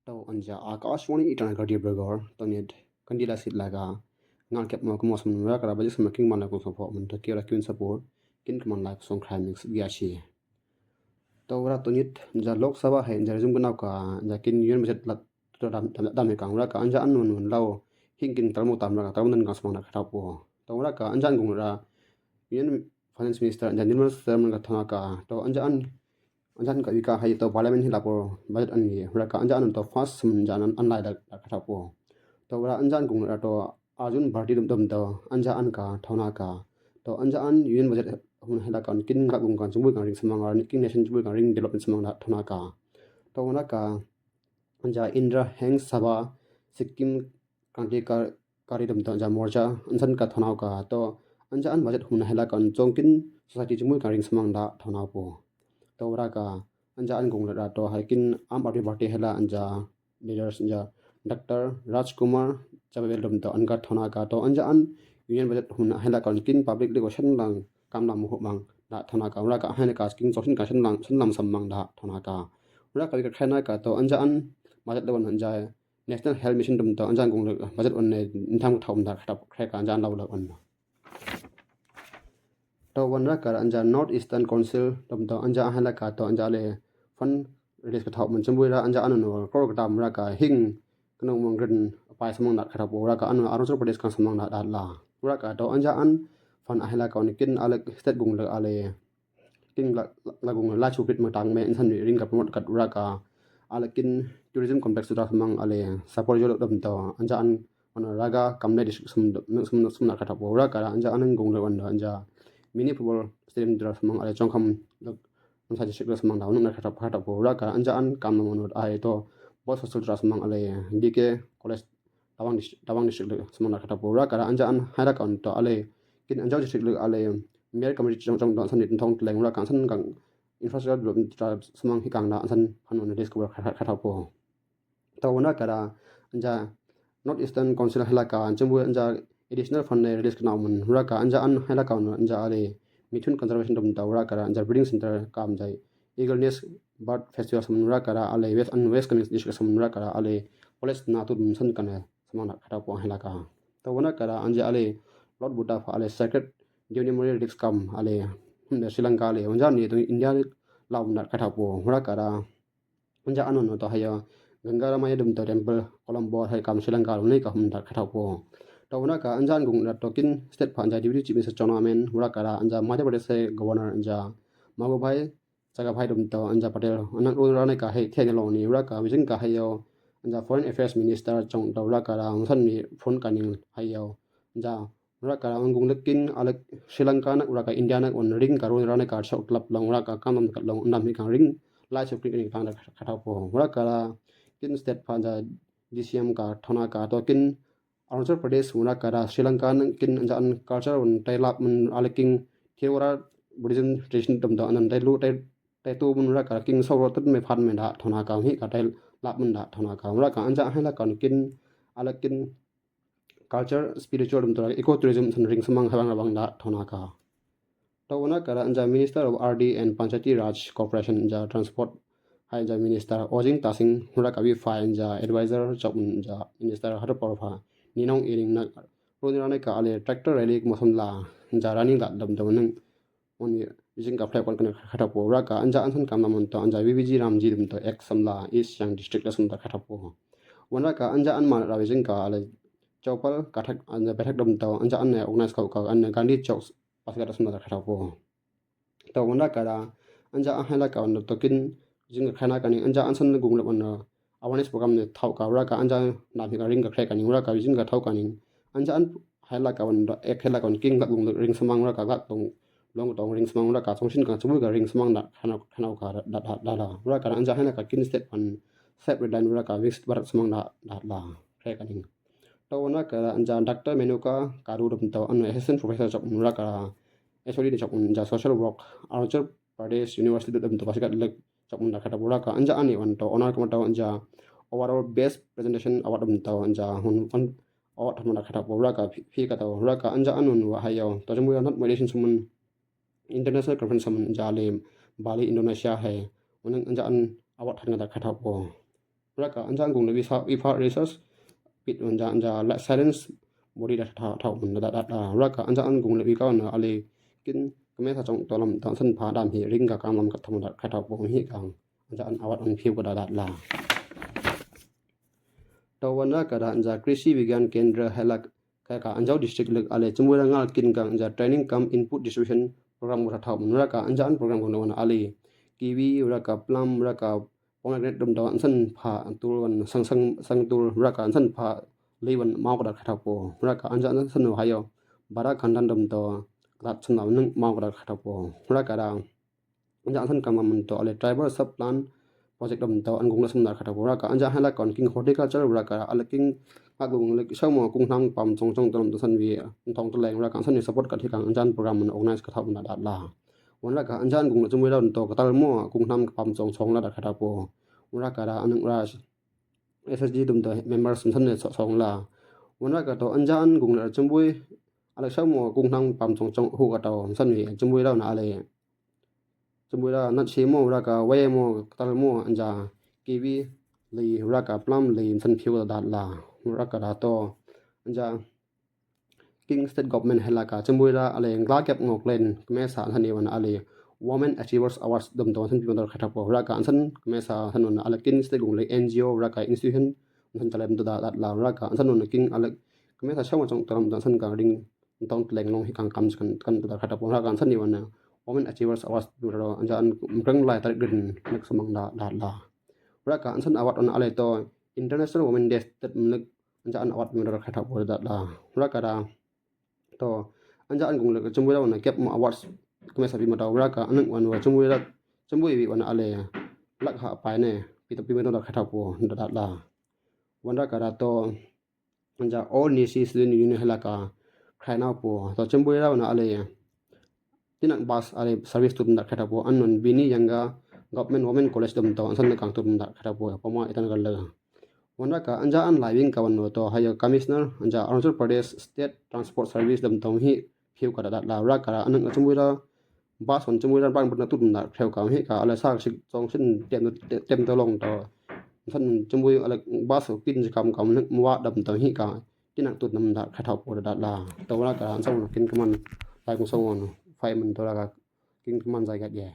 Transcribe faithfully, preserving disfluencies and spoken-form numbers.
Tau anja Akashvani Itanagar Dibrugarh, tonit kandila sit laga ngal kep mo kamo sum ra kara bajik sum king man la kung sopho mun to kira kyun sapor kin kman la kung song crime mix biashi. Tau ra tonit anja Lok Sabha hai anja resume kanau ka anja kin union budget lat to dam dam dam kang ra ka anja an nun nun lau hing kin tal mo tam ra ka tal mo nan kang sum na kara po. Tau ra ka anja an kung ra union finance minister anja Nirmala Sitharaman ka thona ka to anja an Anjan ka ika hai to parliament hi lapo budget an ni ra ka anja an to first sum anja an an lai da ka thapo. To ra anja an kung ra to Arjun Bharti dum dum to anja an ka thona ka. To anja an union budget hun hela kan kin ka kung kan chumui kan ring samang ra kin nation chumui kan ring development samang da thona ka. To ra ka anja Indira Heng Sabha Sikkim Krantikari dum to anja Morcha ansan ka thonau ka to anja an budget hun hela kan chong kin society chumui kan ring samang da thonau po. To ra ka anja an kung ra to hai kin Aam Aadmi Party hela anja leaders anja Doctor Rajkumar Chabevel dum to an ka thona ka to anja an union budget hun hela kan kin public devotion lang kam lam hu mang da thona ka ra ka hai ka kin chong kin ka shan lang shan lam samang da thona ka. Ra ka wi ka khai na ka to anja an budget da wan anja National Health Mission dum to anja an kung budget on ne tham thom da khata khreka anja an lau lau on. To wan ra ka anja North Eastern Council dum to anja an hela ka to anja le fund release ka thom mun chumui ra anja an no kor ka dam ra ka hing kano mong rin pai samang da khata po ra ka an Arunachal Pradesh kan samang da da la. Ra ka to anja an fund a hela ka on kin ale state kung le ale king la la kung la chu pit ma tang me insan ring ka promote kat ra ka ale kin tourism complex ra samang ale sapor yo dum to anja an on ra ka kam ne district sum sum sum na ka thapo ra ka anja an kung le on anja mini football stadium ra samang ale chong kham an sa district ra samang da on na ka thapo ra ka anja an kam na mon ai to boys hostel ra samang ale D K college Tawang district, Tawang district le samang da ka thapo ra ka anja an hai ra ka on to ale kin anja district le ale Mayor committee chong chong don san ni thong tleng ra kan san kan infrastructure development tra samang hi kang da san han on discover ka thapo. Tau na ka ra anja North Eastern Council hela ka anja bu anja additional fund ne release ka na mun ra ka anja an hela ka on anja ale Mithun Conservation dum tau ra ka ra anja breeding center kam jai Eagle Nest Bird Festival samun ra ka ra ale West an West Kameng district samun ra ka ra ale college na tu dum san kan samang da ka thapo hela ka. Tau na ka ra anja ale Lord Buddha pha ale Sacred Dev Memorial Relics kam ale Sri Lanka ale anja ni to India lau na ka thapo ra ka ra anja an no to hayo Ganga Ramaya dum to temple Colombo hai kam Sri Lanka ni ka hum da ka thapo. Tau na ka anja an kung da to kin state pha anja deputy chief minister chong na men ra ka ra anja Madhya Pradesh hai governor anja Magu Bhai Chaga Bhai dum to anja Patel anak run rane ka hai thia ni lo ni ra ka vision ka hayo anja foreign affairs minister chong to ra ka ra san ni phone ka ni hayo anja ra ka ra an kung lekin alek Sri Lanka nak ra ka India nak on ring ka run rane ka chok lap long ra ka kam nam ka long nam hi ka ring lai chok ni ka na ka thapo ra ka ra kin state pha anja D C M ka thona ka to kin Arunachal Pradesh ra ka ra Sri Lanka nak kin anja an culture un tai lap mun ale king Theravada Buddhism tradition dum to an tai lu tai tai tu mun ra ka king so ro tut me phan me da thona ka hi ka tai lap mun da thona ka ra ka anja hai la ka kin ale kin culture spiritual dum to eco tourism san ring samang ha bang da thona ka. Tau na ka ra anja Minister of R D and Panchayati Raj Corporation anja Transport hai anja Minister Ojing Tasing ra ka wi fai anja advisor chok anja Minister Harapur pha Ninong Iring na run rane ka ale tractor rally mosam la anja running la dum dum nang on vision ka flag on ka thapo ra ka anja an san kam na mun to anja V V G Ramji dum to ek samla East Siang district la sum da ka thapo. Wan ra ka anja an ma ra vision ka ale Chopal ka thak anja bethak dum to anja an organize ka ka an Gandhi Chowk Pasighat sum da ka thapo. To wan ra ka ra anja an hai la ka on to kin vision ka khana ka ni anja an san gung le on awareness program ne thau ka ra ka anja na mi ka ring ka kre ka ni ra ka vision ka thau ka ni anja an hai la ka on ek hai la ka on king ka gung ring samang ra ka ka tong long tong ring samang ra ka song shin ka chu ka ring samang da khana khana ka da da da ra ka anja hai la ka kin step an step red line ra ka visit barak samang da da la kre ka ni. To na ka anja Doctor Menuka Kadu dum to an assistant professor chok ra ka H O D chok anja social work Arunachal Pradesh University dum to Pasighat lek chok ra ka da ka anja ani on to honor ka to anja overall best presentation award dum to anja hun on award dum da ka da ka phi ka to ra ka anja anun wa hayo to jamu not meditation sumun international conference samun anja le Bali Indonesia hai un anja an award han da ka da Raka ancha an kung lek visa, visa research, pit ancha, ancha la silence, body da tha, tha, mun da, da, da. Raka ancha an kung lek vika na ali kin kmesa chong tolam ta san pha dam hi ring ka kam lam ka tham da kha tha po hi ka. Ancha an awat an phiu ka da, da, la. To wan raka da ancha Krishi Vigyan Kendra helak ka ka Anjaw district lek ale chumui da ngal kin ka ancha training kam input distribution program wa tha mun raka ancha an program kung lek wan ali kiwi raka plum raka pomegranate dum do an san pha tul wan sang, sang, sang tul raka an san pha li wan mau ka da kha tha po raka ancha an san hayo bara kandan dum do lat san wan mau ka da kha tha po raka da. Ancha an san kam mun to ale tribal sub plan project dum to an kung lek sum da kha tha po raka ancha hala kon king horticulture raka ale king ak kung lek sau mo kung nang pam chong chong to lam to san wi tong to leng raka an san ni support ka thi kang ancha an program mun organize ka tha mun da, da, la. Wan raka ancha an kung lek chumui da to ka tal mo kung nang pam chong chong la da kha tha po raka da an ra S S G dum to members san ni so song la. Wan raka to ancha an kung lek chumui ale sau mo kung nang pam chong chong hu ka to san ni chumui da na ale chumui da nat shi mo raka wai mo tal mo ancha kiwi li raka plum li san phiu da, da, la. Raka da to ancha king state government hela ka chumui da ale ngla kep ngok len kmesa san ni wan ale Women Achievers Awards dum to san phiu da kha tha po raka an san kmesa san wan ale king state kung le N G O raka institution san talem da, da, la raka an san wan king ale kmesa sau mo chong talam da san ka ring tong tleng long hi kang kam kan kan da kha tha po raka an san ni wan Women Achievers Awards dum ro ancha an mkrang lai tar grin nek samang da, da, la. Raka an san awat on ale to International Women Day tet mlek ancha an awat dum ro kha tha po da, da, raka da to ancha an kung lek chumui da wan kep mo awards kmesa pi ma da raka an wan wa chumui da chumui wi wan ale lak ha pai ne pi ta pi ma da kha tha po da, da, la. Wan raka da to ancha All Nyishi Student Union hela ka khai nau po to chumui da wan ale tinak bus ale service tut da kha tha po an non Bini Ganga Government Women College dum to an san kang tut da kha tha po pa ma itan ka le. Wan raka ancha an lai wing ka wan to hayo commissioner ancha Arunachal Pradesh State Transport Service dum to hi phiu ka da, da, la raka an chumui da bus wan chumui da ban ban tut da phiu ka hi ka ala sa sik chong sin tem tem to long to san chumui ala bus kin kam kam wa dum to hi ka tinak tut da kha tha po da, da, la. To raka an sa kin kaman lai kung sa wan fai man to raka kin kaman zai ka ye.